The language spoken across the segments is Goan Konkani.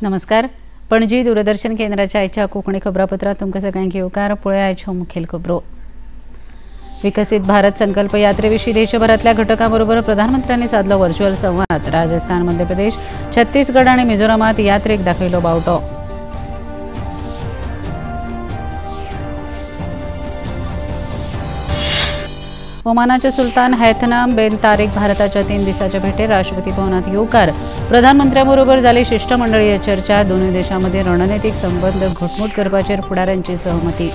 नमस्कार, पणजी दूरदर्शन केंद्राच्या आयच्या कोंकणी खबरापत्रांत तुमकां सगळ्यांक येवकार. पळया आयच्यो मुखेल खबरो. विकसित भारत संकल्प यात्रेविशीं देशभरांतल्या घटकां बरोबर प्रधानमंत्र्यांनी सादलो व्हर्च्युअल संवाद. राजस्थान, मध्य प्रदेश, छत्तीसगड आनी मिझोरामांत यात्रेक दाखयलो बावटो. ओमानाचे सुलतान हैथनाम बेन तारिक भारताच्या 3 दिसाच्या भेटेर राष्ट्रपती भवनात येवकार. प्रधानमंत्र्यांबरोबर जाली शिष्टमंडळीय चर्चा. दोनूय देशांमध्ये रणनैतिक संबंध घटमूट करपाचेर फुडाऱ्यांची सहमती.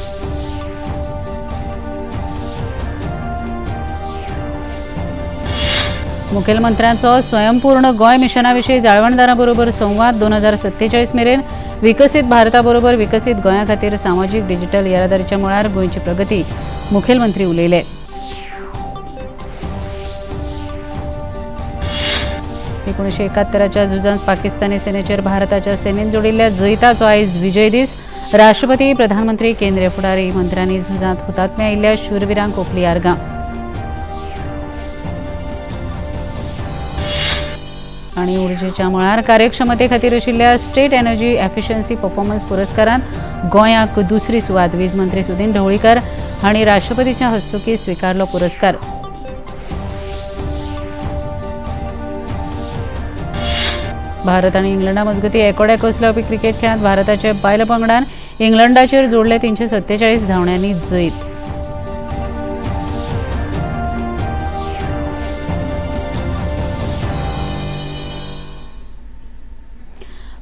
मुखेलमंत्र्यांचो स्वयंपूर्ण गोंय मिशनाविशीं जाळवणदारांबरोबर संवाद. 2047 मेरेन विकसीत भारताबरोबर विकसीत गोंया खातीर सामाजीक डिजिटल येरादारीच्या मळार गोंयची प्रगती, मुखेलमंत्री उलयले. 1971च्या झुजांत पाकिस्तानी सेनेचेर भारताच्या सेनेन जोडिल्ल्या जैताचो आयज विजय दीस. राष्ट्रपती, प्रधानमंत्री, केंद्रीय फुडारी, मंत्र्यांनी झुजांत हुतात्मे आयिल्ल्या शूरवीरांक ओंपली आर्गां. आनी उर्जेच्या मळार कार्यक्षमते खातीर आशिल्ल्या स्टेट एनर्जी एफिशियन्सी परफॉर्मन्स पुरस्कारांत गोंयाक दुसरी सुवात. वीज मंत्री सुदिन ढवळीकर हांणी राष्ट्रपतीच्या हस्तुकीं स्विकारलो पुरस्कार. भारत आनी इंग्लंडा मजगतीं एकोड्या जावपी क्रिकेट खेळांत भारताच्या बायल पंगडान इंग्लंडाचेर जोडले 347 धांवड्यांनी जैत.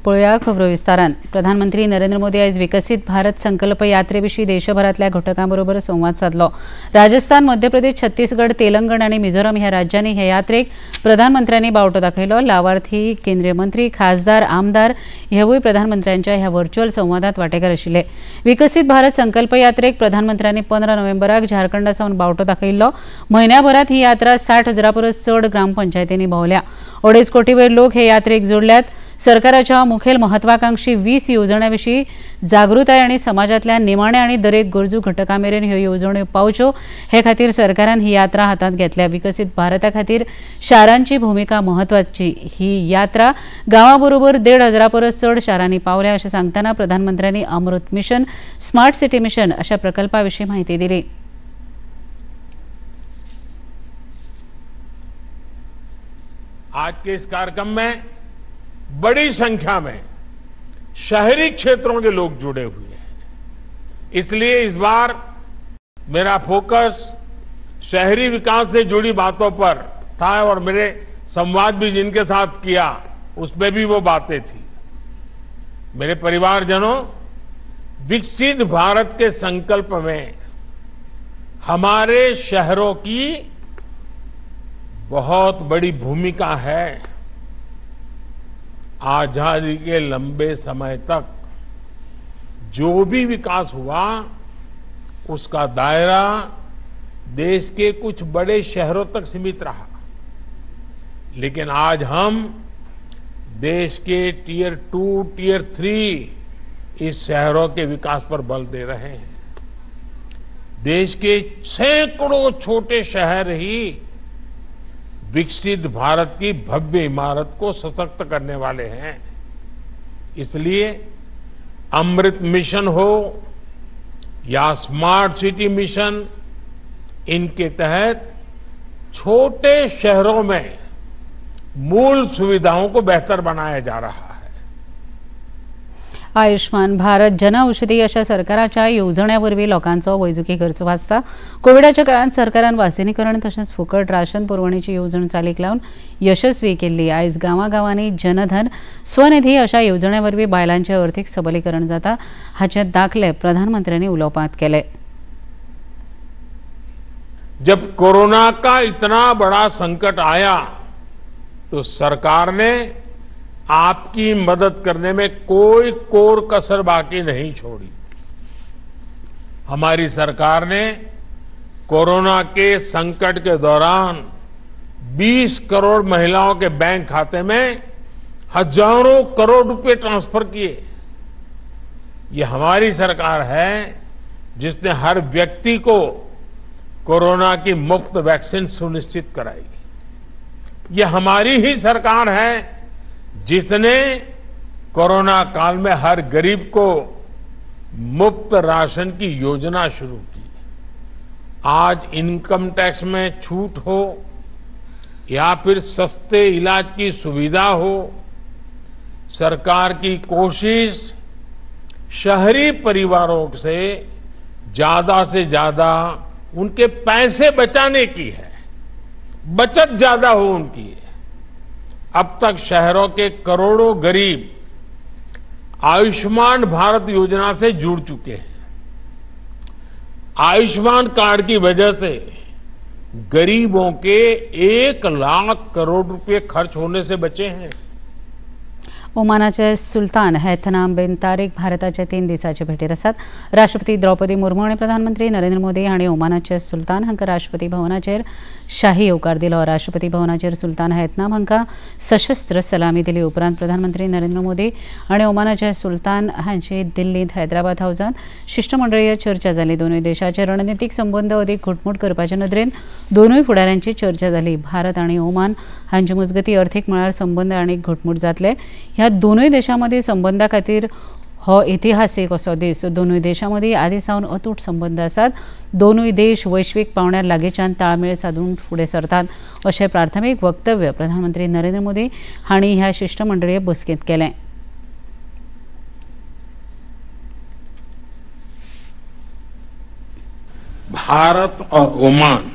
पळोवया खबरो विस्तारान. प्रधानमंत्री नरेंद्र मोदी आयज विकसीत भारत संकल्प यात्रेविशीं देशभरांतल्या घटकांबरोबर संवाद सादलो. राजस्थान, मध्य प्रदेश, छत्तीसगड, तेलंगण आनी मिझोराम ह्या राज्यांनी ह्या यात्रेक प्रधानमंत्र्यांनी बावटो दाखयलो. लावार्थी, केंद्रीय मंत्री, खासदार, आमदार हेवूय प्रधानमंत्र्यांच्या ह्या व्हर्च्युअल संवादात वांटेकार आशिल्ले. विकसीत भारत संकल्प यात्रेक प्रधानमंत्र्यांनी 15 नोव्हेंबराक झारखंडा सावन बावटो दाखयिल्लो. म्हयन्याभरांत ही यात्रा 60,000 परस चड ग्रामपंचायतींनी भोंवल्या. 2.5 कोटी वयर लोक हे यात्रेक जोडल्यात. सरकाराच्या मुखेल महत्वाकांक्षी 20 येवजण्यां विशीं जागृताय आनी समाजांतल्या निमाण्या आनी दरेक गरजू घटकां मेरेन ह्यो येवजण्यो पावच्यो हे खातीर सरकारान ही यात्रा हातांत घेतल्या. विकसीत भारता खातीर शारांची भुमिका म्हत्वाची. ही यात्रा गांवां बरोबर 1,500 परस चड शारांनी पावल्या अशें सांगतना प्रधानमंत्र्यांनी Amrut mission, smart city mission अशा प्रकल्पा विशीं म्हायती दिली. आज के इस कार्यक्रम में बड़ी संख्या में शहरी क्षेत्रों के लोग जुड़े हुए हैं, इसलिए इस बार मेरा फोकस शहरी विकास से जुड़ी बातों पर था और मेरे संवाद भी जिनके साथ किया उसमें भी वो बातें थी। मेरे परिवारजनों, विकसित भारत के संकल्प में हमारे शहरों की बहुत बड़ी भूमिका है। आजादी के लंबे समय तक जो भी विकास हुआ उसका दायरा देश के कुछ बड़े शहरों तक सीमित रहा, लेकिन आज हम देश के टियर 2, टियर 3 इस शहरों के विकास पर बल दे रहे हैं। देश के सैकड़ों छोटे शहर ही विकसित भारत की भव्य इमारत को सशक्त करने वाले हैं। इसलिए अमृत मिशन हो या स्मार्ट सिटी मिशन, इनके तहत छोटे शहरों में मूल सुविधाओं को बेहतर बनाया जा रहा है. आयुष्मान भारत, जनऔषधी अशा सरकाराच्या येवजण्यां वरवीं लोकांचो वैजकी खर्च वाचता. कोविडाच्या काळांत सरकारान वासिनीकरण तशेंच फुकट राशन पुरवणेची येवजण चालीक लावन यशस्वी केल्ली. आयज गांवागांवांनी जनधन, स्वनिधी अशा येवजण्यां वरवीं बायलांचें अर्थीक सबलीकरण जाता हाचे दाखले प्रधानमंत्र्यांनी उलोवपांत केले. जब कोरोना का इतना बड़ा संकट आया तो सरकार ने आपकी मदद करने में कोई कोर कसर बाकी नहीं छोड़ी। हमारी सरकार ने कोरोना के संकट के दौरान 20 करोड़ महिलाओं के बैंक खाते में हजारों करोड़ रुपए ट्रांसफर किए। ये हमारी सरकार है जिसने हर व्यक्ति को कोरोना की मुफ्त वैक्सीन सुनिश्चित कराई। ये हमारी ही सरकार है जिसने कोरोना काल में हर गरीब को मुफ्त राशन की योजना शुरू की। आज इनकम टैक्स में छूट हो या फिर सस्ते इलाज की सुविधा हो, सरकार की कोशिश शहरी परिवारों से ज्यादा से ज्यादा उनके पैसे बचाने की है, बचत ज्यादा हो उनकी। अब तक शहरों के करोड़ों गरीब आयुष्मान भारत योजना से जुड़ चुके हैं। आयुष्मान कार्ड की वजह से गरीबों के 1 लाख करोड़ रुपए खर्च होने से बचे हैं। ओमानाचे सुलतान हैथनाम बिन तारिक भारताचे 3 दिसाचे भेटीर आसात। राष्ट्रपती द्रौपदी मुर्मू आनी प्रधानमंत्री नरेंद्र मोदी हांणी ओमानाचे सुलतान हांकां राष्ट्रपती भवनाचेर शाही येवकार दिलो। राष्ट्रपती भवनाचेर सुलतान हैथनाम हांकां सशस्त्र सलामी दिली। उपरांत प्रधानमंत्री नरेंद्र मोदी आनी ओमानाचे सुलतान हांची दिल्लींत हैदराबाद हावजांत शिष्टमंडळीय चर्चा जाली। दोनूय देशाचे रणनितीक संबंद अदीक घटमूट करपाचे नदरेन दोनूय फुडाऱ्यांची चर्चा जाली। भारत आनी ओमान हांचे मजगती अर्थीक मळार संबंद आनीक घटमूट जातले। ह्या दोनूय देशां संबंधा खातीर हो इतिहासीक असो दीस। दोनूय देशां मदीं आदी सावन अतूट संबंद आसात। दोनूय देश वैश्वीक पावंड्यार लागींच्यान ताळमेळ सादून फुडें सरतात अशें प्राथमीक वक्तव्य प्रधानमंत्री नरेंद्र मोदी हांणी ह्या शिष्टमंडळीय बसकेंत केलें। भारत और ओमान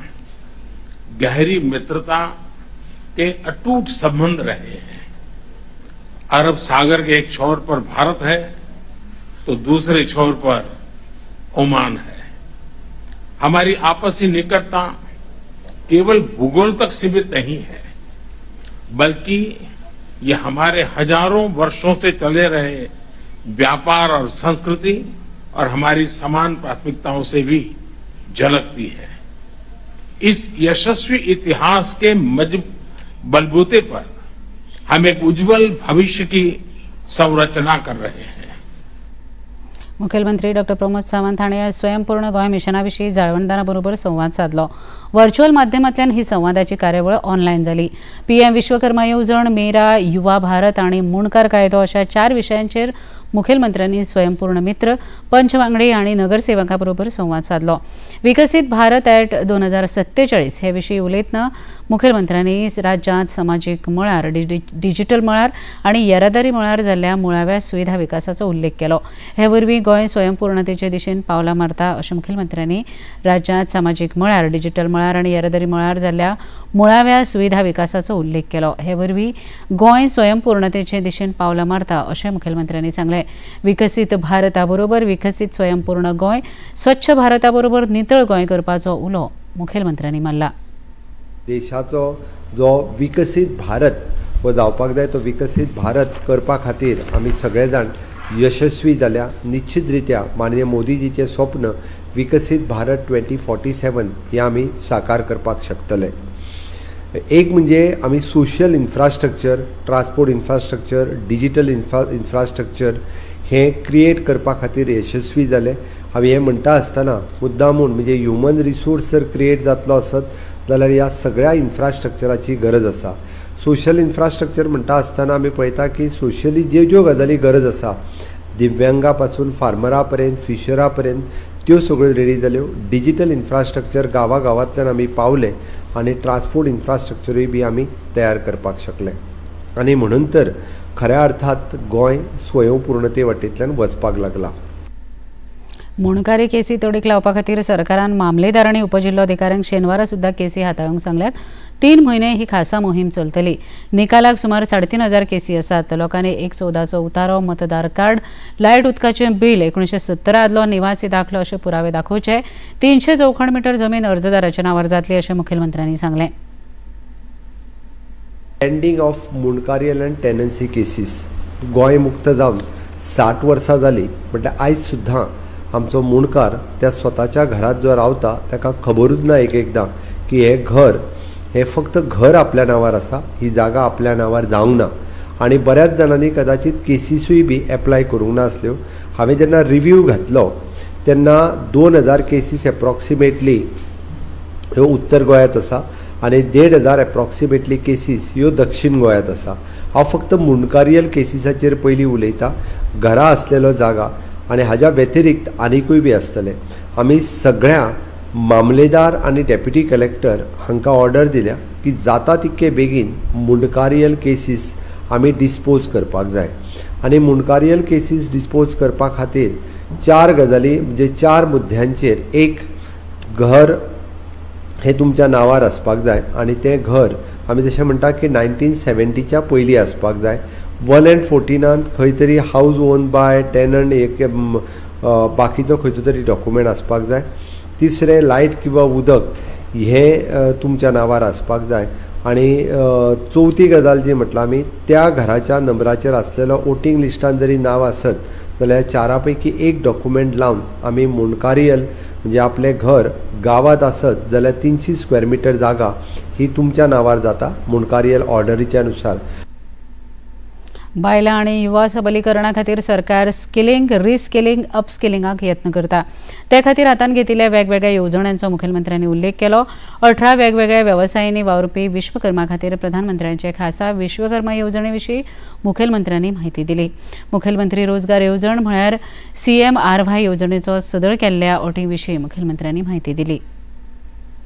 गहरी मित्रता के अटूट संबंध रहे हैं। अरब सागर के एक छोर पर भारत है तो दूसरे छोर पर ओमान है। हमारी आपसी निकटता केवल भूगोल तक सीमित नहीं है, बल्कि ये हमारे हजारों वर्षों से चले रहे व्यापार और संस्कृति और हमारी समान प्राथमिकताओं से भी झलकती है। इस यशस्वी इतिहास के बलबूते पर हम एक उज्जवल भविष्य की संरचना कर रहे हैं। मुख्यमंत्री डॉक्टर प्रमोद सावंत हांणी स्वयंपूर्ण गोंय मिशना विशीं जाळवणदारां बरोबर संवाद सादलो। व्हर्च्युअल माध्यमांतल्यान ही संवादाची कार्यावळ ऑनलायन जाली। पीएम विश्वकर्मा येवजण, मेरा युवा भारत आनी मुणकार कायदो अशा 4 विशयांचेर मुखेलमंत्र्यांनी स्वयंपूर्ण मित्र, पंच वांगडी आनी नगरसेवकां बरोबर संवाद सादलो। विकसीत भारत ॲट 2047 हे विशीं उलयतना मुखेलमंत्र्यांनी राज्यांत समाजीक मळार, डिजिटल मळार आनी येरादारी मळार जाल्ल्या मुळाव्या सुविधा विकासाचो उल्लेख केलो। हे वरवीं गोंय स्वयंपूर्णतेचे दिशेन पावलां मारता अशें मुखेलमंत्र्यांनी राज्यांत समाजीक मळार, डिजिटल मळार आनी येरादारी मळार जाल्ल्या मुळाव्या सुविधा विकासाचो उल्लेख केलो। हे वरवीं गोंय स्वयंपूर्णतेचे दिशेन पावलां मारता अशें मुखेलमंत्र्यांनी सांगलें। विकसीत भारता बरोबर विकसीत स्वयंपूर्ण गोंय, स्वच्छ भारता बरोबर नितळ गोंय करपाचो उलो मुखेलमंत्र्यांनी मारला। देशाचो जो विकसीत भारत हो जावपाक जाय तो विकसीत भारत करपा खातीर आमी सगळे जाण यशस्वी जाल्या। निश्चित रित्या माननीय मोदीजीचें स्वप्न विकसीत भारत 2047 हें आमी साकार करपाक शकतले। एक म्हणजे आमी social infrastructure, transport infrastructure, digital infrastructure हें क्रिएट करपा खातीर यशस्वी जाले। हांव हें म्हणटा आसतना मुद्दामून म्हणजे ह्युमन रिसोर्स जर क्रिएट जातलो आसत जाल्यार ह्या सगळ्या इन्फ्रास्ट्रक्चराची गरज आसा। सोशल इन्फ्रास्ट्रक्चर म्हणटा आसतना आमी पळयता की सोशली ज्यो ज्यो गजाली गरज आसा, दिव्यांगा पासून फार्मरा पर्यंत, फिशरा पर्यंत त्यो सगळ्यो रेडी जाल्यो। डिजिटल इन्फ्रास्ट्रक्चर गांवागांवांतल्यान आमी पावले आनी ट्रान्सपोर्ट इन्फ्रास्ट्रक्चरूय बी आमी तयार करपाक शकले आनी म्हणून तर खऱ्या अर्थात गोंय स्वयंपूर्णते वाटेंतल्यान वचपाक लागला। मुणकारी केसी तडीक लावपा खातीर सरकारान मामलेदार आनी उपजिल्लोधिकाऱ्यांक शेनवारा सुद्दां केसी हाताळूंक सांगल्यात। 3 म्हयने ही खासा मोहीम चलतली। निकालाक सुमार 3500 केसी आसात। लोकांनी 114चो उतारो, मतदार कार्ड, लायट उदकाचें बील, 1970 आदलो निवासी दाखलो अशे पुरावे दाखोवचे। 300 चौखण मिटर जमीन अर्जदाराच्या नांवार जातली अशें मुखेलमंत्र्यांनी सांगलें। Ending of Mundkarial and tenancy cases, Goa मुक्त जावन 60 वर्सां जालीं म्हटल्यार आयज सुद्दां आमचो मुणकार त्या स्वताच्या घरांत जो रावता ताका खबरूच ना एक एकदां की हें घर हें फक्त घर आपल्या नांवार आसा, ही जागा आपल्या नांवार जावंक ना आनी बऱ्याच जाणांनी कदाचित केसीसूय बी एप्लाय करूंक नासल्यो। हांवें जेन्ना रिव्यू घातलो तेन्ना 2000 केसीस एप्रॉक्सिमेटली ह्यो उत्तर गोंयांत आसा आनी 1500 एप्रॉक्सिमेटली केसीस ह्यो दक्षिण गोंयांत आसा. हांव फक्त मुंडकारियल केसीसाचेर पयलीं उलयता, घरा आसलेलो जागा आनी हाज्या व्यतिरिक्त आनिकूय बी आसतले. आमी सगळ्या मामलेदार आनी डेप्युटी कलेक्टर हांकां ऑर्डर दिल्या की जाता तितके बेगीन मुंडकारियल केसीस आमी डिस्पोज करपाक जाय आनी मुंडकारियल केसीस डिस्पोज करपा खातीर 4 गजाली म्हणजे 4 मुद्द्यांचेर, एक घर हें तुमच्या नांवार आसपाक जाय आनी तें घर आमी जशें म्हणटा की 1970च्या पयलीं आसपाक जाय. 1 and 14 खंय तरी हावज ओन बाय टेनंट एक बाकीचो खंयचो तरी डॉक्युमेंट आसपाक जाय. तिसरें लायट किंवा उदक हें तुमच्या नांवार आसपाक जाय आनी चवथी गजाल जी म्हटल्यार आमी त्या घराच्या नंबराचेर आसलेलो वोटींग लिस्टान जरी नांव आसत जाल्यार 4 पैकी एक डॉक्युमेंट लावन आमी मुंडकारियल म्हणजे आपलें घर गांवांत आसत जाल्यार 300 स्क्वेअर मिटर जागा ही तुमच्या नांवार जाता मुंडकारियल ऑर्डरीच्या नुसार. बायलां आनी युवा सबलीकरणा खातीर सरकार स्किलिंग, रिस्किलिंग, अपस्किलिंगाक यत्न करता. ते खातीर हातान घेतिल्ल्या वेगवेगळ्या येवजण्यांचो मुखेलमंत्र्यांनी उल्लेख केलो. 18 वेगवेगळ्या वेवसायांनी वावुरपी विश्वकर्मा खातीर प्रधानमंत्र्यांचे खासा विश्वकर्मा येवजणे विशीं मुखेलमंत्र्यांनी म्हायती दिली. मुखेलमंत्री रोजगार येवजण म्हळ्यार CMRY येवजणेचो सदळ केल्ल्या अटी विशीं मुखेलमंत्र्यांनी म्हायती दिली.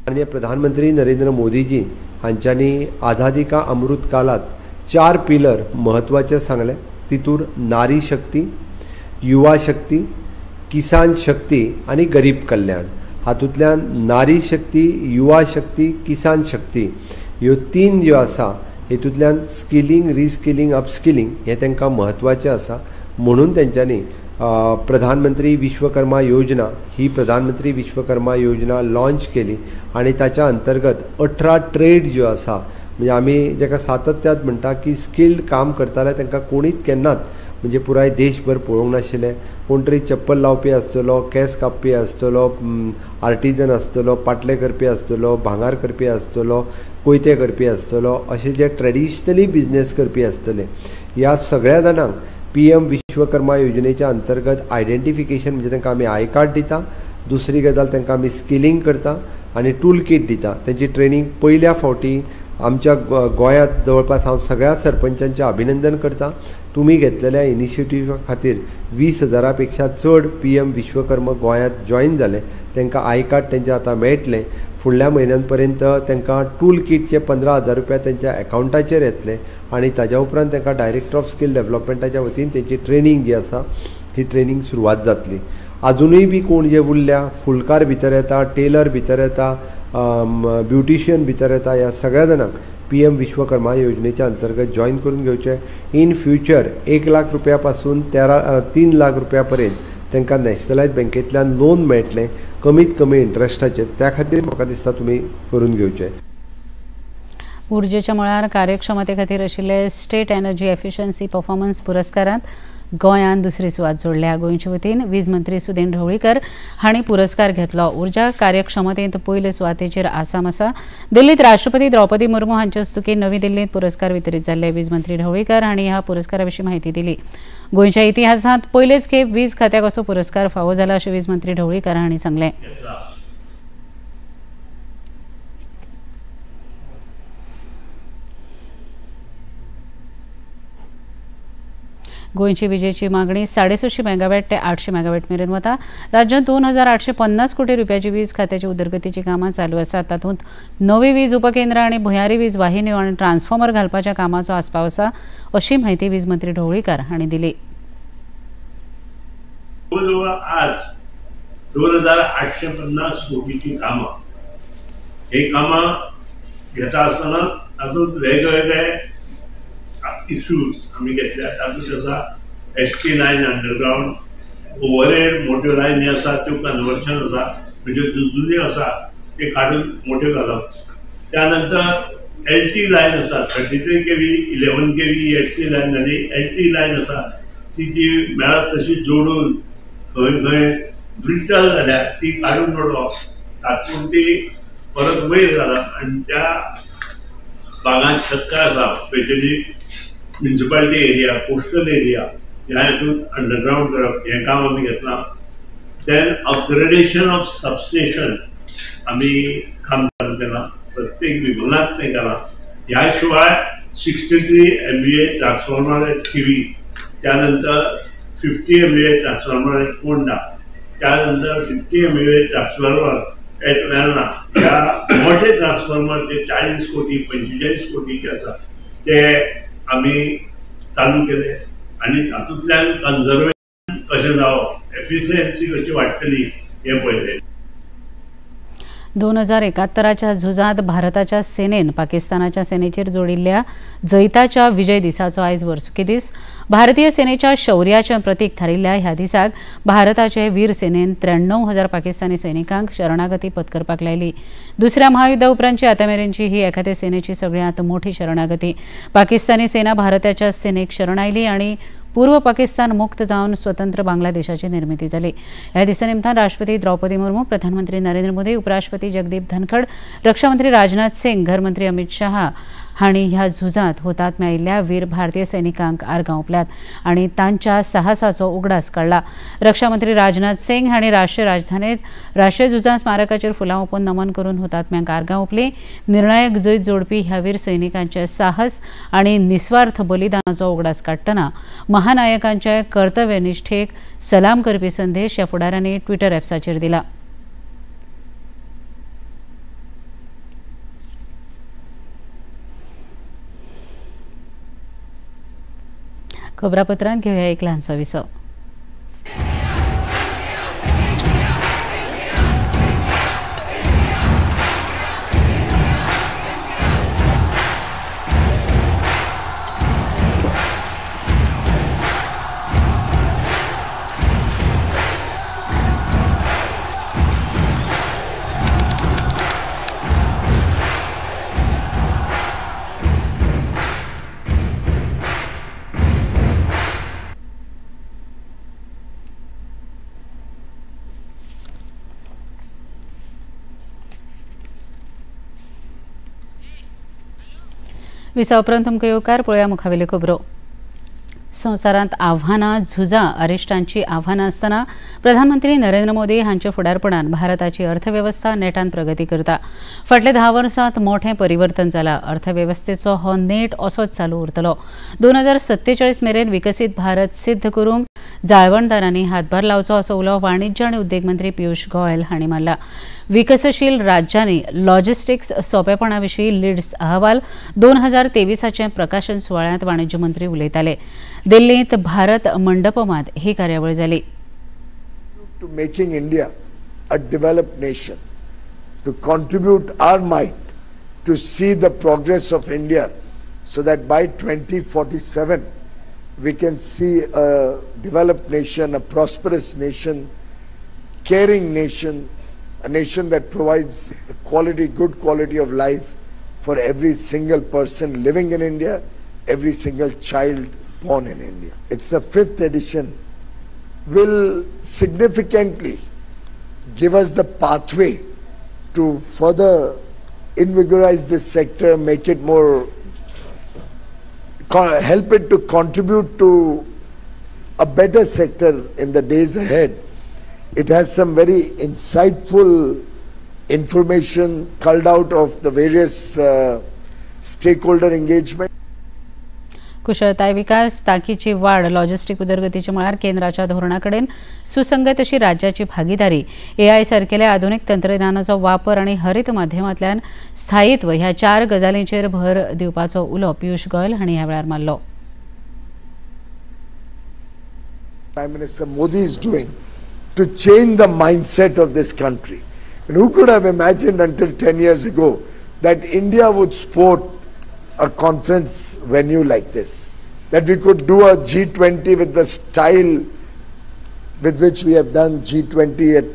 माननीय प्रधानमंत्री नरेंद्र मोदीजी हांच्यांनी आझादी का अमृत कालात 4 पिलर महत्वाचे सांगले. तितूर नारी शक्ती, युवा शक्ती, किसान शक्ती आनी गरीब कल्याण. हातूंतल्यान नारी शक्ती, युवा शक्ती, किसान शक्ती ह्यो 3 ज्यो आसा हेतूंतल्यान स्किलिंग, रिस्किलिंग, अपस्किलिंग हें तांकां म्हत्वाचें आसा. म्हणून तेंच्यांनी प्रधानमंत्री विश्वकर्मा योजना ही प्रधानमंत्री विश्वकर्मा योजना लॉन्च केली आनी ताच्या अंतर्गत 18 ट्रेड ज्यो आसा म्हणजे आमी जेका सातत्यात म्हणटा की स्किल्ड काम करताले तांकां कोणीच केन्नाच म्हणजे पुराय देशभर पळोवंक नाशिल्लें. कोण तरी चप्पल लावपी आसतलो, केंस कापपी आसतलो, आर्टिजन आसतलो, पाटले करपी आसतलो, भांगर करपी आसतलो, कोयते करपी आसतलो, अशे जे ट्रेडिशनली बिजनेस करपी आसतले ह्या सगळ्या जाणांक PM Vishwakarma योजनेच्या अंतर्गत आयडेंटिफिकेशन म्हणजे तांकां आमी I card दिता. दुसरी गजाल तांकां आमी स्किलिंग करता आनी टूल किट दिता. तेंची ट्रेनींग पयल्या फावटी आमच्या गोंयांत जवळपास हांव सगळ्या सरपंचांचें अभिनंदन करता. तुमी घेतलेल्या इनिशिएटिव्हा खातीर 20,000 पेक्षा चड PM Vishwakarma गोंयांत जॉयन जाले. तांकां I card तेंचें आतां मेळटलें. फुडल्या म्हयन्यांपर्यंत तांकां टूल किटचे 15,000 रुपया तेंच्या एकावंटाचेर येतले आनी ताज्या उपरांत तांकां डायरेक्टर ऑफ स्कील डेव्हलपमेंटाच्या वतीन तेंची ट्रेनींग जी आसा ही ट्रेनींग सुरवात जातली. आजुनूय बी कोण जे उरल्या फुलकार भितर येता, टेलर भितर येता, ब्युटिशियन भितर येता, ह्या सगळ्या जाणांक PM Vishwakarma योजनेच्या अंतर्गत जॉयन करून घेवचें. इन फ्युचर 1 लाख रुपया पासून 3 लाख रुपया पर्यंत तांकां नॅशनलायज बँकेंतल्यान लोन मेळटलें कमीत कमी इंट्रस्टाचेर. त्या खातीर म्हाका दिसता तुमी करून घेवचें. उर्जेच्या मळार कार्यक्षमते खातीर आशिल्ले स्टेट एनर्जी एफिशियन्सी परफॉर्मन्स पुरस्कारांत गोंयान दुसरी सुवात जोडल्या. गोंयचे वतीन वीज मंत्री सुदिन ढवळीकर हांणी पुरस्कार घेतलो. उर्जा कार्यक्षमतेंत पयले सुवातेचेर आसाम आसा. दिल्लीत राष्ट्रपती द्रौपदी मुर्मू हांचे हस्तुकीं नवी दिल्लींत पुरस्कार वितरीत जाल्ले. वीज मंत्री ढवळीकर हांणी ह्या पुरस्कारा विशीं म्हायती दिली. गोंयच्या इतिहासांत पयलेच खेप वीज खात्याक असो पुरस्कार फावो जाला अशें वीज मंत्री ढवळीकर हांणी सांगलें. गोंयची विजेची मागणी 650 मेगावॅट ते 800 मेगावॅट मेरेन वता. राज्यांत 2850 कोटी रुपयाची वीज खात्याची उदरगतीची कामां चालू आसात. तातूंत नवी वीज उपकेंद्रां आनी भुंयारी वीज वाहिन्यो आनी ट्रान्सफॉर्मर घालपाच्या कामाचो आस्पाव आसा अशी म्हायती वीज मंत्री ढवळीकर हांणी दिली. जवळजवळ आज 2850 कोटीची कामां, ही कामां घेता आसतना तातूंत वेगवेगळे इश्यूज आमी घेतल्या. तातूंत आसा ST line underground, overhead मोठ्यो लायनी आसा त्यो कन्वर्शन आसा, म्हणजे जुन्यो आसा ते काडून मोठ्यो घालप. त्यानंतर LT line आसा 33 kV, 11 kV ST line आनी LT line आसा ती जी मेळत तशी जोडून खंय खंय ब्रिटल जाल्या ती काडून उडोवप, तातूंत ती परत वयर घालप. आनी त्या भागांत शक्य आसा specially municipality area, coastal area ह्या हितून अंडरग्रावंड करप हें काम आमी घेतलां. देन अपग्रेडेशन ऑफ सबस्टेशन आमी काम चालू केलां. प्रत्येक विभागात ते केला. ह्या शिवाय 63 MVA transformer at Thivim, त्यानंतर 50 MVA transformer at Ponda, त्यानंतर 50 MVA transformer at Verna ह्या मोठे ट्रान्सफॉर्मर जे 40 कोटी 45 कोटीचे आसा ते आमी चालू केले आनी तातूंतल्यान कन्जर्वेशन कशें जावप, एफिशियन्सी कशी वाडटली हें पळयलें. 2071च्या झुजांत भारताच्या सेनेन पाकिस्तानाच्या सेनेचेर जोडिल्ल्या जैताच्या विजय दिसाचो आयज वर्सुकी दीस. भारतीय सेनेच्या शौर्याचें प्रतीक थारिल्ल्या ह्या दिसाक भारताचे वीर सेनेन 93,000 पाकिस्तानी सैनिकांक शरणागती पत्करपाक लायली. दुसऱ्या महायुद्धा उपरांतची आतां मेरेनची ही एखाद्या सेनेची सगळ्यांत मोठी शरणागती. पाकिस्तानी सेना भारताच्या सेनेक शरण आयली आनी पूर्व पाकिस्तान मुक्त जावन स्वतंत्र बांगलादेशाची निर्मिती जाली. ह्या दिसा निमतान राष्ट्रपती द्रौपदी मुर्मू, प्रधानमंत्री नरेंद्र मोदी, उपराष्ट्रपती जगदीप धनखड, रक्षामंत्री राजनाथ सिंग, घरमंत्री अमित शहा हांणी ह्या झुजांत हुतात्मे आयिल्ल्या वीर भारतीय सैनिकांक आर्गां ओंपल्यात आनी तांच्या साहसाचो उगडास काडला. रक्षामंत्री राजनाथ सिंग हांणी राष्ट्रीय राजधानीत राष्ट्रीय झुजां स्मारकाचेर फुलां ओंपून नमन करून हुतात्म्यांक आर्गां ओंपली. निर्णायक जैत जोडपी ह्या वीर सैनिकांचे साहस आनी निस्वार्थ बलिदानाचो उगडास काडटना महानायकांचे कर्तव्यनिष्ठेक सलाम करपी संदेश ह्या फुडाऱ्यांनी ट्विटर ॲप्साचेर दिला. खबरापत्रांत घेऊया एक ल्हानसो विसव. विसा उपरांत तुमकां येवकार. पळोवया मुखावेल्यो खबरो. संवसारांत आव्हानां, झुजां, अरिश्टांची आव्हानां आसतना प्रधानमंत्री नरेंद्र मोदी हांच्या फुडारपणान भारताची अर्थवेवस्था नेटान प्रगती करता. फाटल्या 10 वर्सांत मोठें परिवर्तन जालां. अर्थवेवस्थेचो हो नेट असोच चालू उरतलो. 2047 मेरेन विकसीत भारत सिद्ध करूंक जाळवणदारांनी हातभार लावचो असो उलो वाणिज्य आनी उद्देग मंत्री पियूष गोयल हांणी मारला. विकसशील राज्यांनी लॉजिस्टिक्स सोंपेपणा विशीं लिड्स अहवाल 2023 प्रकाशन सुवाळ्यांत वाणिज्य मंत्री उलयताले. दिल्लींत भारत मंडपमांत ही कार्यावळ जाली. To making India a developed nation, to contribute our might to see the progress of India so that by 2047 we can see a developed nation, a prosperous nation, caring nation, a nation that provides quality, good quality of life for every single person living in India, every single child born in India. It's the 5th edition, will significantly give us the pathway to further invigorize this sector, make it more, help it to contribute to a better sector in the days ahead. It has some very insightful information culled out of the various stakeholder engagement. कुशळताय विकास, तांकीची वाड, लॉजिस्टिक उदरगतीच्या मळार केंद्राच्या धोरणा कडेन सुसंगत अशी राज्याची भागीदारी, एआय सारकेल्या आधुनिक तंत्रज्ञानाचो वापर आनी हरित माध्यमांतल्यान स्थायित्व ह्या 4 गजालींचेर भर दिवपाचो उलो पियूष गोयल हांणी ह्या वेळार मारलो. Prime Minister Modi is doing to change the mindset of this country. And who could have imagined until 10 years ago that India would sport a conference venue like this, that we could do a G20 with the style with which we have done G20 at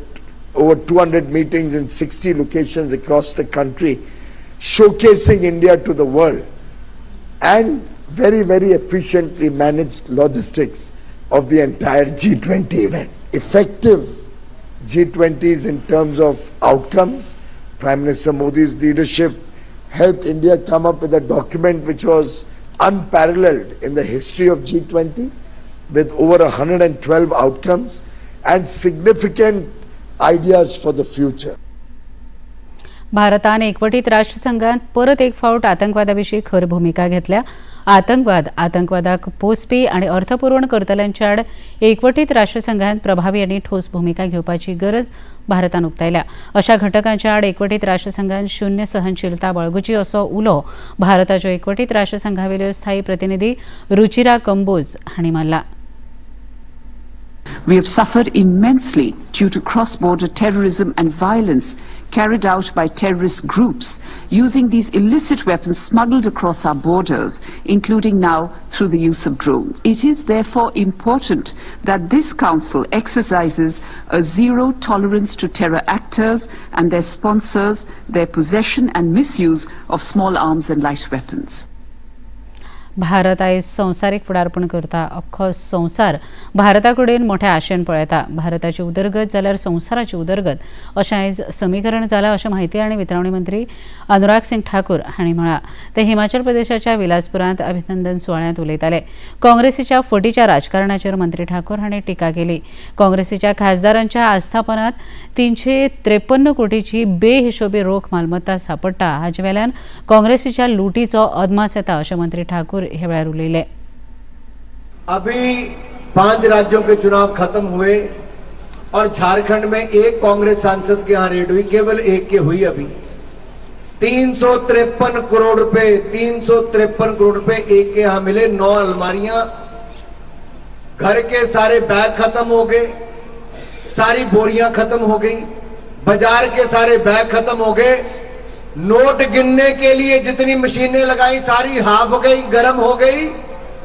over 200 meetings in 60 locations across the country, showcasing India to the world, and very, very efficiently managed logistics of the entire G20 event. Effective G20s in terms of outcomes. Prime Minister Modi's leadership helped India come up with a document which was unparalleled in the history of G20, with over 112 outcomes and significant ideas for the future. भारतान एकवटीत राष्ट्रसंघात परत एक फावट आतंकवादा विशीं खर भुमिका घेतल्या. आतंकवाद, आतंकवादाक पोसपी आनी अर्थपुरवण करतल्यांच्या आड एकवटीत राष्ट्रसंघात प्रभावी आनी ठोस भुमिका घेवपाची गरज भारतान उक्तायल्या. अशा घटकांच्या आड एकवटीत राष्ट्रसंघान शून्य सहनशीलता बाळगुची असो उलो भारताच्यो एकवटीत राष्ट्रसंघावेल्यो स्थायी प्रतिनिधी रुचिरा कंबोज हांणी मारला. We have suffered immensely due to cross-border terrorism and violence carried out by terrorist groups using these illicit weapons smuggled across our borders, including now through the use of drones. It is therefore important that this Council exercises a zero tolerance to terror actors and their sponsors, their possession and misuse of small arms and light weapons. Bharat आयज संवसारीक फुडारपण करता. अख्खो संवसार भारता कडेन मोठ्या आशेन पळयता. भारताची उदरगत जाल्यार संवसाराची उदरगत अशें आयज समीकरण जालां अशें म्हायती आनी वितरावणी मंत्री अनुराग सिंग ठाकूर हांणी म्हळां. ते हिमाचल प्रदेशाच्या विलासपुरांत अभिनंदन सुवाळ्यांत उलयताले. काँग्रेसीच्या फटीच्या राजकारणाचेर मंत्री ठाकूर हांणी टिका केली. काँग्रेसीच्या खासदारांच्या आस्थापनात 353 कोटीची बेहिशोबी रोख मालमत्ता सांपडटा हाचे वेल्यान काँग्रेसीच्या लुटीचो अदमास येता अशें मंत्री ठाकूर हे वेळार उलयले. अभी 5 राज्यों के चुनाव खत्म हुए और झारखंड में एक कांग्रेस सांसद के यहां रेड हुई, केवल एक के हुई. अभी 353 करोड़ रुपए, 353 करोड़ रुपए एक के यहां मिले. 9 अलमारियां, घर के सारे बैग खत्म हो गए, सारी बोरियां खत्म हो गई, बाजार के सारे बैग खत्म हो गए, नोट गिनने के लिए जितनी मशीनें लगाई सारी हाफ हो गई, गर्म हो गई.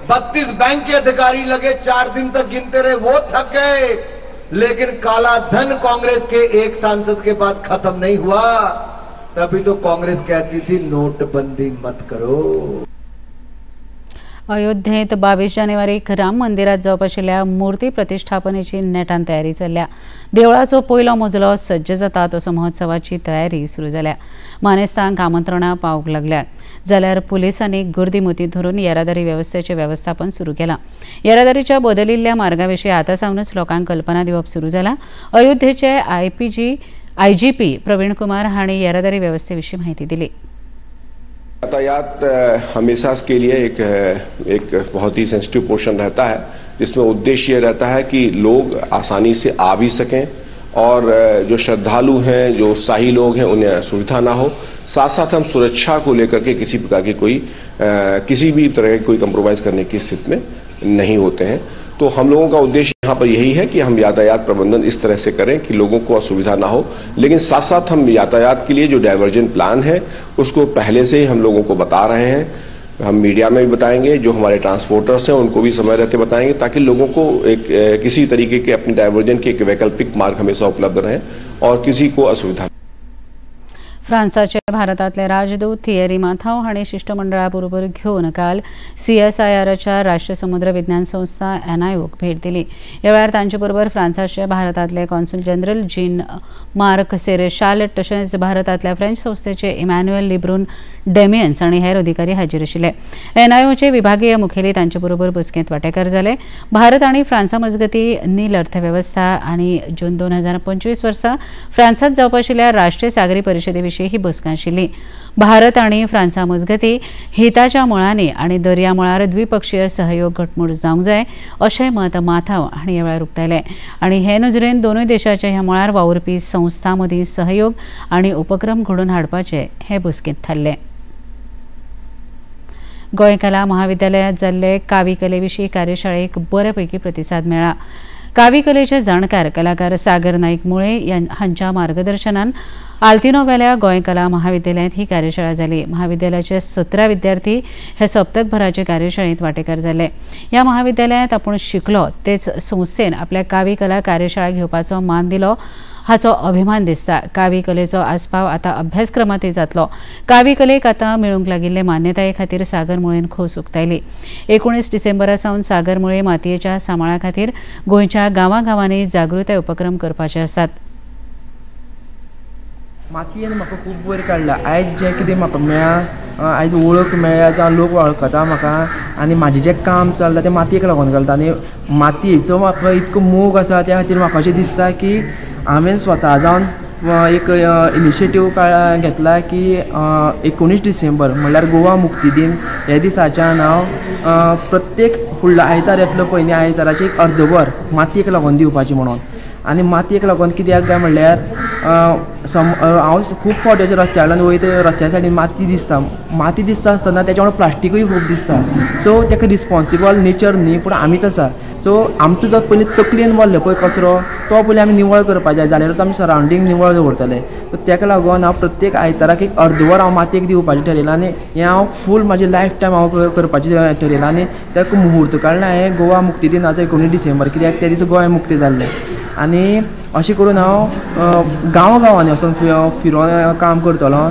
32 बैंक के अधिकारी लगे, 4 दिन तक गिनते रहे, वो थक गए, लेकिन काला धन कांग्रेस के एक सांसद के पास खत्म नहीं हुआ. तभी तो कांग्रेस कहती थी नोटबंदी मत करो. अयोध्येत 22 जानेवारीक राम मंदिरात जावपा आशिल्ल्या मूर्ती प्रतिष्ठापनेची नेटान तयारी चल्ल्या. देवळाचो पयलो मजलो सज्ज जाता तसो महोत्सवाची तयारी सुरू जाल्या. मानेस्तांक आमंत्रणां पावूंक लागल्यात जाल्यार पुलिसांनी गर्दी मतींत धरून येरादारी वेवस्थेचें वेवस्थापन सुरू केलां. येरादारीच्या बदलिल्ल्या मार्गा विशीं आतां सावनूच लोकांक कल्पना दिवप सुरू जालां. अयोध्येचे आयजीपी प्रवीण कुमार हांणी येरादारी वेवस्थे विशीं म्हायती दिली. यातायात हमेशा के लिए एक बहुत ही सेंसिटिव पोर्शन रहता है, जिसमें उद्देश्य ये रहता है कि लोग आसानी से आ भी सकें और जो श्रद्धालु हैं, जो शाही लोग हैं, उन्हें असुविधा ना हो. साथ साथ हम सुरक्षा को लेकर के किसी प्रकार की कोई किसी भी तरह की कोई कंप्रोमाइज़ करने की स्थिति में नहीं होते हैं. तो हम लोगों का उद्देश्य यहाँ पर यही है कि हम यातायात प्रबंधन इस तरह से करें कि लोगों को असुविधा ना हो, लेकिन साथ साथ हम यातायात के लिए जो डाइवर्जन प्लान है उसको पहले से ही हम लोगों को बता रहे हैं. हम मीडिया में भी बताएंगे, जो हमारे ट्रांसपोर्टर्स हैं उनको भी समय रहते बताएंगे, ताकि लोगों को एक किसी तरीके के अपने डाइवर्जन के एक वैकल्पिक मार्ग हमेशा उपलब्ध रहें और किसी को असुविधा. फ्रांसाचे भारतातले राजदूत थिएरी माथाव हांणी शिष्टमंडळा बरोबर घेवन काल सीएसआयआरच्या राष्ट्रीय समुद्र विज्ञान संस्था एनआयओक भेट दिली. ह्या वेळार तांचे बरोबर फ्रांसाचे भारतांतले कॉन्सूल जनरल जीन मार्क सेरेशाल तशेंच भारतांतल्या फ्रेंच संस्थेचे इमॅन्युएल लिब्रून डेमियन्स आनी हेर अधिकारी हाजीर आशिल्ले. एनआयओचे विभागीय मुखेली तांचे बरोबर बसकेंत वांटेकार जाले. भारत आनी फ्रांसा मजगती नील अर्थवेवस्था आनी जून 2025 वर्सा फ्रांसांत जावपा आशिल्ल्या राष्ट्रीय सागरी परिशदे विशीं ही बसका आशिल्ली. भारत आनी फ्रांसा मजगती हिताच्या मळांनी आनी दर्या मळार द्विपक्षीय सहयोग घटमूट जावंक जाय अशें मत माथाव हांणी ह्या वेळार उक्तायलें आनी हे नजरेन दोनूय देशाच्या ह्या मळार वावुरपी संस्थां मदीं सहयोग आनी उपक्रम घडोवन हाडपाचे हे बसकेंत थारलें. गोंय कला महाविद्यालयांत जाल्ले कावी कले विशीं कार्यशाळेक बरे पैकी प्रतिसाद मेळ्ळा. कावी कलेचे जाणकार कलाकार सागर नाईक मुळे हांच्या मार्गदर्शनान आल्तिनोवेल्या गोंय कला महाविद्यालयांत ही कार्यशाळा जाली. महाविद्यालयाचे 17 विद्यार्थी हे सप्तकभराचे कार्यशाळेंत वांटेकार जाले. ह्या महाविद्यालयांत आपूण शिकलो तेच संस्थेन आपल्या कावी कला कार्यशाळा घेवपाचो मान दिलो हाचो अभिमान दिसता. कावी कलेचो आस्पाव आतां अभ्यासक्रमांतय जातलो. कावी कलेक आतां मेळूंक लागिल्ले मान्यताये खातीर सागर मुळेन खोस उक्तायली. 19 डिसेंबरा सावन सागर मुळे मातयेच्या सांबाळा खातीर गोंयच्या गांवागांवांनी जागृताय उपक्रम करपाचे आसात. मातयेन म्हाका खूब वयर काडला. आयज जें कितें म्हाका मेळ्ळां, आयज वळख मेळ्ळ्या, जावं लोक वळखता म्हाका आनी म्हाजें जें काम चल्लां तें मातयेक लागून चलता आनी मातयेचो म्हाका इतको मोग आसा, त्या खातीर म्हाका अशें दिसता की हांवें स्वता जावन एक इनिशिएटीव घेतला की 19 डिसेंबर म्हणल्यार गोवा मुक्ती दिन ह्या दिसाच्यान हांव प्रत्येक फुडलो आयतार येतलो पळय न्ही, आयताराची एक अर्दवर मातयेक लागून दिवपाची म्हणून. आनी मातयेक लागून कित्याक काय म्हणल्यार हांव खूब फावटी अशें रस्त्या वयल्यान वयता, रस्त्या सायडीन माती दिसता, माती दिसता आसतना तेच्या वांगडा प्लास्टिकूय खूब दिसता. सो तेका रिस्पोन्सिबल नेचर न्ही पूण आमीच आसा. सो आमचो जो पयलीं तकलेन भरलो पळय कचरो तो पयलीं आमी निवळ करपाक जाय, जाल्यारूच आमी सरावंडींग निवळ दवरतले. सो तेका लागून हांव प्रत्येक आयताराक एक अर्दवर हांव मातयेक दिवपाचें ठरयलां आनी हें हांव फूल म्हाजें लायफ टायम हांव करपाचें ठरयलां. आनी तेका मुहूर्त काडला हांवें गोवा मुक्ती दिनाचो 19 डिसेंबर, कित्याक त्या दिसा गोंय मुक्ती जाल्लें. आनी अशें करून हांव गांव गांवांनी वचून फिरोन काम करतलो.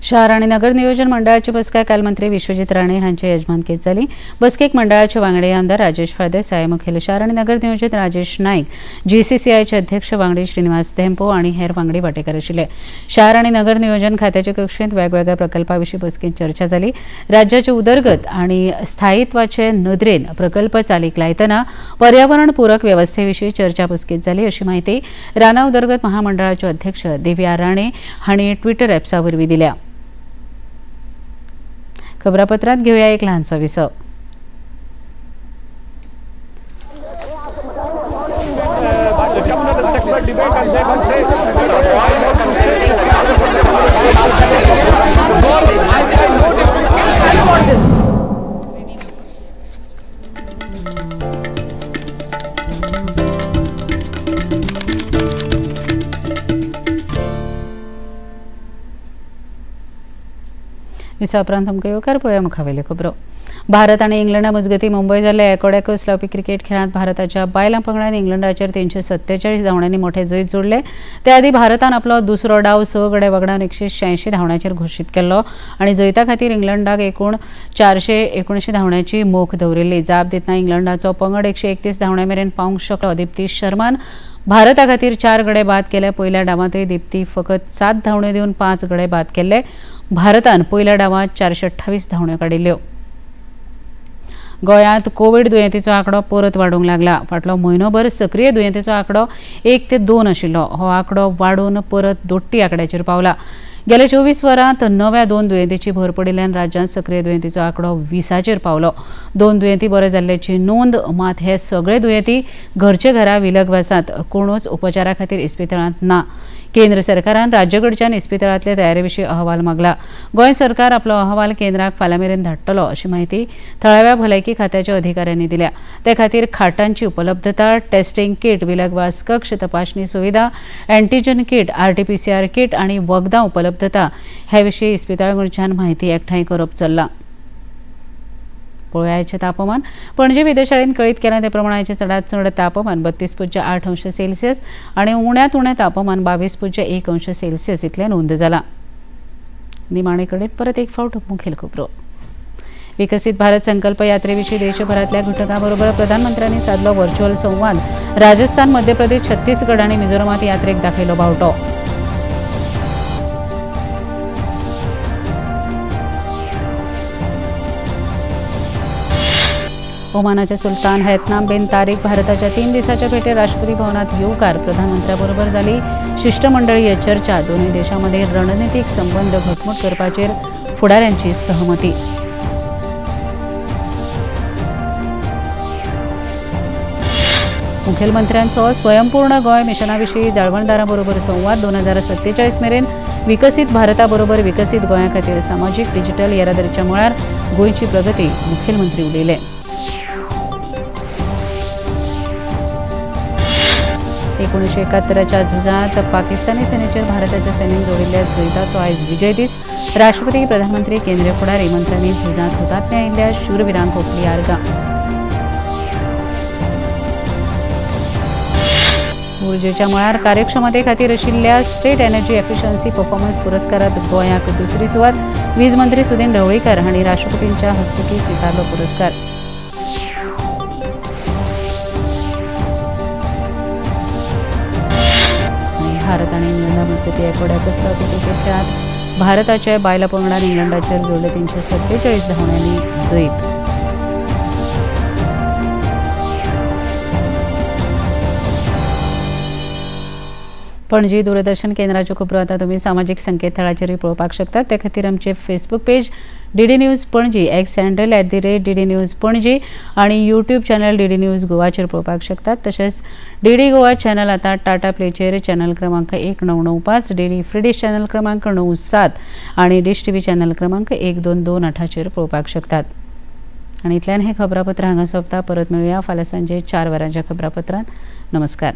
शहर आणि नगर नियोजन मंडळाची बसका काल मंत्री विश्वजित राणे हांचे यजमानकेत जाली. बसकेक मंडळाचे वांगडी आमदार राजेश फळदेसाय, मुखेल शहर आणि नगर नियोजन राजेश नाईक, जीसीसीआयचे अध्यक्ष वांगडी श्रीनिवास धेंपो आणि हेर वांगडी वाटेकार आशिल्ले. शहर आणि नगर नियोजन खात्याच्या कक्षेत वेगवेगळ्या प्रकल्पाविशीं बसकेत चर्चा जाली. राज्याची उदरगत आणि स्थायित्वाचे नदरेन प्रकल्प चालीक लायतना पर्यावरणपूरक व्यवस्थेविशीं चर्चा बसकेत जाली अशी माहिती राना उदरगत महामंडळाचे अध्यक्ष देविया राणे हांणी ट्विटर ॲप्सा वरवीं दिल्या. खबरापत्रात घेऊया एक लहानसा विसव. विसा उपरांत आमकां येवकार पळोवया मुखावेल्यो खबरो. भारत आनी इंग्लंडा मजगतीं मुंबय जाल्ल्या एकोड्याकच लावपी क्रिकेट खेळांत भारताच्या बायलां पंगडान इंग्लंडाचेर 347 धांवड्यांनी मोठे जैत जोडले. त्या आदी भारतान आपलो दुसरो डाव 6 गडे वगडावन 186 धांवड्यांचेर घोशीत केल्लो आनी जैता खातीर इंग्लंडाक एकूण 479 धांवड्यांची मोख दवरिल्ली. जाप दितना इंग्लंडाचो पंगड 131 धांवड्यां मेरेन पावंक शकलो. दीप्ती शर्मान भारता खातीर 4 गडे बाद केले. पयल्या डावांतय दीप्ती फकत 7 धांवड्यो दिवन 5 गडे बाद केल्ले. भारतान पयल्या डावांत 428 धांवड्यो काडिल्ल्यो. गोंयांत कोवीड दुयेंतीचो आंकडो परत वाडूंक लागला. फाटलो म्हयनोभर सक्रीय दुयेंतीचो आंकडो 1 ते 2 आशिल्लो. हो आंकडो वाडून परत दोट्टी आंकड्याचेर पावला. गेल्या 24 वरांत नव्या 2 दुयेंतीची भर पडिल्ल्यान राज्यांत सक्रीय दुयेंतीचो आंकडो 20चेर पावलो. 2 दुयेंती बरे जाल्ल्याची नोंद, मात हे सगळे दुयेंती घरचे घरा विलगवासांत, कोणूच उपचारा खातीर इस्पितळांत ना. केंद्र सरकारान राज्याकडच्यान इस्पितळांतले तयारे विशीं अहवाल मागला. गोंय सरकार आपलो अहवाल केंद्राक फाल्यां मेरेन धाडटलो अशी माहिती थळाव्या भलायकी खात्याच्या अधिकाऱ्यांनी दिल्या. ते खातीर खाटांची उपलब्धता, टेस्टिंग किट, विलगवास कक्ष, तपासणी सुविधा, अँटीजन किट, आरटीपीसीआर किट आनी वखदां उपलब्धता हे विशीं इस्पितळां कडच्यान माहिती एकठांय करप चल्लां. पळोवया तापमान. पणजे वेधशाळेन कळीत केलां ते प्रमाण आयचें चडांत चड तापमान 32.8 अंश सेल्सियस आनी उण्यांत उणें तापमान 22.1 अंश सेल्सियस इतलें नोंद जालां. निमाणे कडेन परत एक फावट मुखेल खबरो. विकसित भारत संकल्प यात्रेविशीं देशभरांतल्या घटकां बरोबर प्रधानमंत्र्यांनी सादलो व्हर्च्युअल संवाद. राजस्थान, मध्य प्रदेश, छत्तीसगड आनी मिझोरमांत यात्रेक दाखयलो बावटो. ओमानाचे सुलतान हैतनाम बिन तारिक भारताच्या 3 दिसाच्या भेटीर राष्ट्रपती भवनात येवकार. प्रधानमंत्र्याबरोबर जाली शिष्टमंडळीय चर्चा. दोन्ही देशांमध्ये रणनीतिक संबंध घटमूट करपाचेर फुडाऱ्यांची सहमती. मुखेलमंत्र्यांचो स्वयंपूर्ण गोंय मिशनाविशीं जाळवणदारांबरोबर संवाद. 2047 मेरेन विकसीत भारताबरोबर विकसीत गोंया खातीर सामाजीक डिजिटल येरादारीच्या मळार गोंयची प्रगती मुखेलमंत्री उलयले. 1971च्या झुजांत पाकिस्तानी सेनेचेर भारताच्या सेनेन जोडिल्ल्या जैताचो आयज विजय दीस. राष्ट्रपती, प्रधानमंत्री, केंद्रीय फुडारी, मंत्र्यांनी झुजांत हुतात्मे आयिल्ल्या शूरवीरांक ओंपली आर्गां. ऊर्जेच्या मळार कार्यक्षमते खातीर आशिल्ल्या स्टेट एनर्जी एफिशियन्सी परफॉर्मन्स पुरस्कारात गोंयाक दुसरी सुवात. वीज मंत्री सुदिन ढवळीकर हांणी राष्ट्रपतींच्या हस्तुकीं स्विकारलो पुरस्कार. भारत आनी इंग्लंडा मजगतीं एकोड्याकच लावपी क्रिकेट खेळांत भारताचे बायलां पंगडान इंग्लंडाचेर जोडले 347 धांवड्यांनी जैत. पणजी दूरदर्शन केंद्राच्यो खबरो आतां तुमी सामाजीक संकेतथळाचेरूय पळोवपाक शकतात. ते खातीर आमचे Facebook page DD news Panaji, X handle @DD news Panaji आनी यूट्यूब चॅनल डीडी न्यूज गोवाचेर पळोवपाक शकतात. तशेंच डीडी गोवा चॅनल आतां टाटा प्लेचेर चॅनल क्रमांक 1995, डीडी फ्री डिश चॅनल क्रमांक 97 आनी डिश टीव्ही चॅनल क्रमांक 1228चेर पळोवपाक शकतात. आनी इतल्यान हें खबरापत्र हांगा सोंपता. परत मेळुया फाल्यां सांजे 4 वरांच्या खबरापत्रांत. नमस्कार.